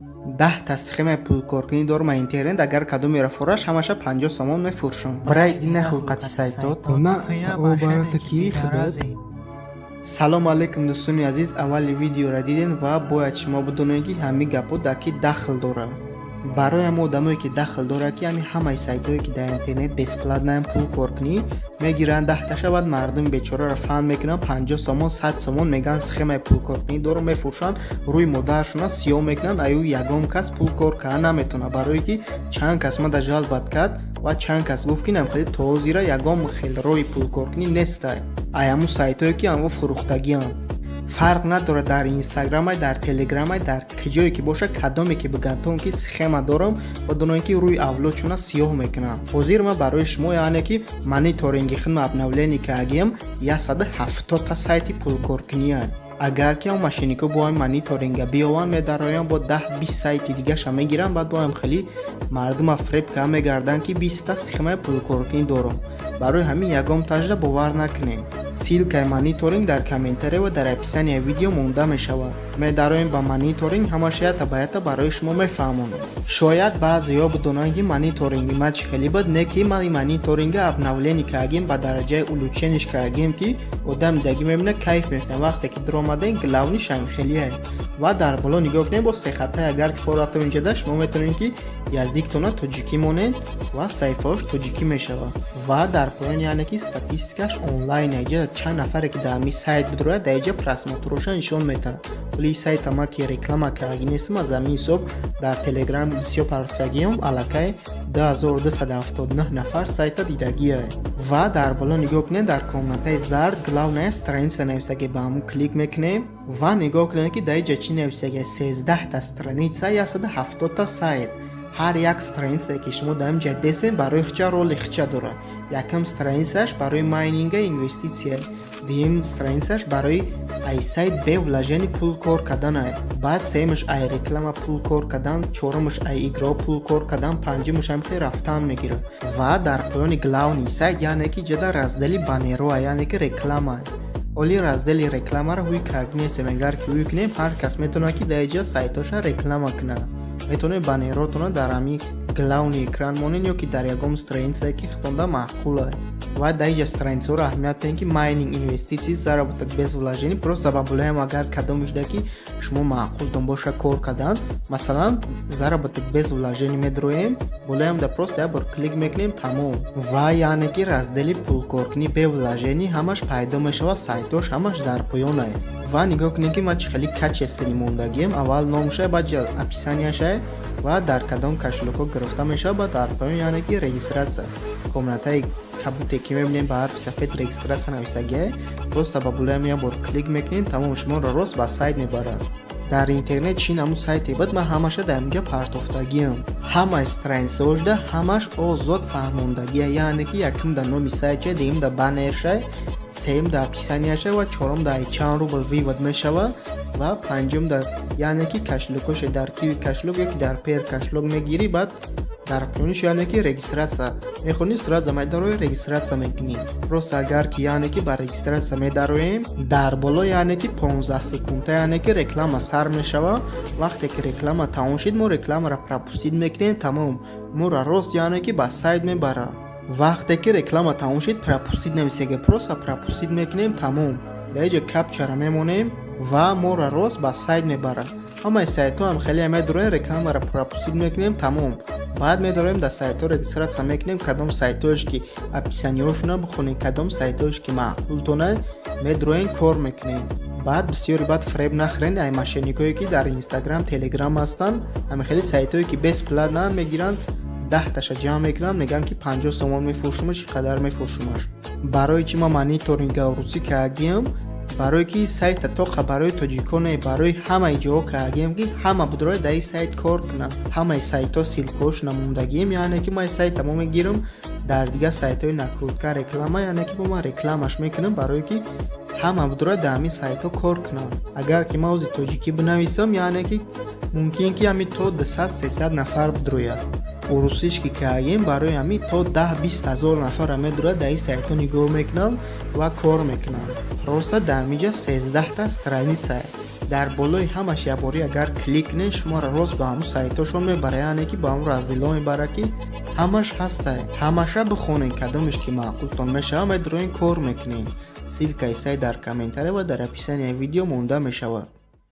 10 та схемаи пулкоркунӣ дорум аз интернет. Агар кадомеро фурӯш, ҳамаша 50 сомон мефурӯшам. Брай дина хулқати сайтот. На барата ки худат. Салому алайкум, дӯстони азиз. Аввали видеоро дидем ва бояд шумо бидонед, ки ҳамин гапҳо дар ки дахл дорад. Барои ҳама одамое, ки дахл дорад, ки ҳамин ҳамаи сайтҳое, ки дар интернет бесплатно пул коркунӣ мегиранд, 10 таша, баъд мардуми бечораро фан мекунанд, 50 сомон, 100 сомон мегӯянд, схемаи пулкоркунӣ дорум, мефурӯшанд, рӯи модарашона сиёҳ мекунанд. Аю ягон кас пул кор карда наметавонад, барое ки чанд кас мада жалбат кард ва чанд кас гуфт, ки намхели то ҳозира ягон хел роҳи пулкоркунӣ нестай. Ай ҳамун сайтҳое, ки анво фурӯхтагианд, фарқ надорад, дар Инстаграмай, дар Телеграмай, дар ҷое ки бошад, кадоме ки бигӯянд, ки схема дорам, ва донанд, ки рӯи авлодшона сиёҳ мекунанд. Ҳозир ман барои шумо, яъне ки мониторинги хидма обновление кардагиам, 170 та сайти пулкоркуние. Агар ки он мошенникҳо бо ҳамин мониторинга биёванд, медароянд, бо 10-20 сайти дигаша мегиранд, баъд бо ҳам хеле мардума фреб карда мегарданд, ки 20 та схемаи пулкоркунӣ дорам. Барои ҳамин ягон тажда бовар накунед. Ссылкаи мониторинг дар комментария ва дар описанияи видео монда мешавад. Медароем ба мониторинг, ҳамаша ята ба ята барои шумо мефаҳмонам. Шояд баъзеҳо бидонанд, ки мониторинги ма чӣ хеле буд. Не, ки ман мониторинга обновление кардагим, ба дараҷаи улучшениш кардагим, ки одами даги мебинад, кайф мекунад. Вақте ки дуромадем, главный шам хелие ва дар боло нигоҳ кунед, бо сехатаи. Агар ки форатон инҷада, шумо метавонед, ки языктона тоҷикӣ монед ва саҳифаҳош тоҷикӣ мешавад. Ва дар поён, яъне ки статистикаш онлайн, иҷа чанд нафаре, ки дар ҳамин сайт бидурояд, дар иҷа просмотроша нишон метаҳад. Вале сайта ма ки реклама кардаги нестам, аз ҳамин ҳисоб дар Телеграм бисёр партофтагиам, аллакай 2279 нафар сайта дидагие. Ва дар боло нигоҳ кунед, дар комнатаи зард «Главная страница» нависаги, ба ҳамун клик мекунем ва нигоҳ кунед, ки дар иҷа чӣ нависаги: 13 та страница, 170 та сайт. Ҳар як страницае, ки шумо дар инҷа десем, барои хича роли хича дорад. Якум страницаш барои майнинга, инвеститсия, дуюм страницаш барои ай сайт бе вложение пул кор карданае, баъд сеюмаш ай реклама пул кор кардан, чорумаш ай игро пул кор кардан, панҷумаш ҳам хел рафтан мегирад. Ва дар поёни главный сайт, яъне ки ҷада раздели баннероа, яъне ки реклама. Оли раздели рекламаро ҳуй кард нестем. Агар ки ҳуй кунем, ҳар кас метавонад, ки дар иҷа сайтоша реклама кунад. Метавонед баннеротонро дар ҳамин главный экран монед ё ки дар ягон страницае, ки хитонда маъқул аст. Ва дар иҷа страницаҳоро аҳамият диҳем, ки майнинг, инвеститсии, заработок без вложений. Просто ба болоям агар кадом шуда, ки шумо маъқултон боша кор кардан, масалан, заработок без вложений медроем, болоям да просто як бор клик мекунем, тамом. Ва яъне ки раздели пулкоркунӣ бе вложений ҳамаш пайдо мешавад, сайтош ҳамаш дар поёнае. Ва нигоҳ кунед, ки ман чӣ хеле качественный мондагием: аввал номша, баъд описанияша ва дар кадом кошелёкҳо гирифта мешавад, баъд дар поён, яъне ки регистрация. Комнатаи кабуте, ки мебинем, ба ҳарфи сафед «Регистрация» нависагия, просто ба болоям як бор клик мекунед, тамом, шуморо рост ба сайт мебарад. Дар интернет чӣ намуд сайте буд, ман ҳамаша дар инҷа партофтагиам. Ҳамаи страницаҳошда ҳамаш озод фаҳмондагия, яъне ки якум да номи сайтша, дуюм да баннерша, сеюм да описанияша ва чорум да чанд рубл вывод мешавад ва панҷум да, яъне ки кошелёкоша, дар Киви кошелёк ё ки дар Пэйр кошелёк мегирӣ. Баъд дар поёниш, яъне ки регистрация мехонӣ, сразу медарои, регистрация мекунӣ. Просто агар ки, яъне ки ба регистрация медароем, дар боло, яъне ки 15 секунда, яъне ки реклама сар мешавад. Вақте ки реклама тамом шид, мо рекламаро пропустить мекунем, тамом, моро рост, яъне ки ба сайт мебарад. Вақте ки реклама тамом шид, «Пропустить» нависега, просто пропустить мекунем, тамом. Дар иҷо капчара мемонем ва моро рост ба сайт мебарад. Ҳамаи сайтҳо ҳам хеле медороем, рекламаро пропустить мекунем, тамом. Баъд медороем, дар сайтҳо регистрация мекунем. Кадом сайтҳоеш ки описаниҳошона бихонем, кадом сайтҳоеш ки маъқултона, медроем, кор мекунем. Баъд бисёри баъд фреб нахӯрен ай мошенникҳое, ки дар Инстаграм, Телеграм ҳастанд. Ҳами хеле сайтҳое, ки бесплатно мегиранд, 10 таша ҷамъ мекунанд, мегӯянд, ки 50 сомон мефурӯшумаш, ин қадар мефурӯшумаш. Барои чӣ ман мониторинга русӣ кардагиам? Барое ки сайта тоқа барои тоҷикон не, барои ҳамаи ҷоҳо кардагием, ки ҳама будрои дар ин сайт кор кунанд. Ҳамаи сайтҳо ссылкаҳошона мондагием, яъне ки ман сайта мо мегирам, дар дигар сайтҳои накрутка, реклама, яъне ки бо ман рекламаш мекунам, барое ки ҳама будрои дар ҳамин сайтҳо кор кунанд. Агар ки ман ози тоҷикӣ бинависам, яъне ки мумкин ки ҳамин то 200-300 нафар бидрояд. Урусиш ки кардагем, барои ҳамин то 10-20 ҳазор нафарра медурад, дар ин сайтҳо нигоҳ мекунанд ва кор мекунанд. Просто дар ҳаминҷа 13 та страница. Дар болои ҳамаш якборӣ агар клик кунед, шуморо рост ба ҳамун сайтҳошон мебара, яъне ки ба ҳамун разделҳо мебара, ки ҳамаш ҳастай. Ҳамаша бихонед, кадомеш ки маъқултон мешавад, медроен, кор мекунед. Ссылкаи сайт дар комментария ва дар описанияи видео монда мешавад.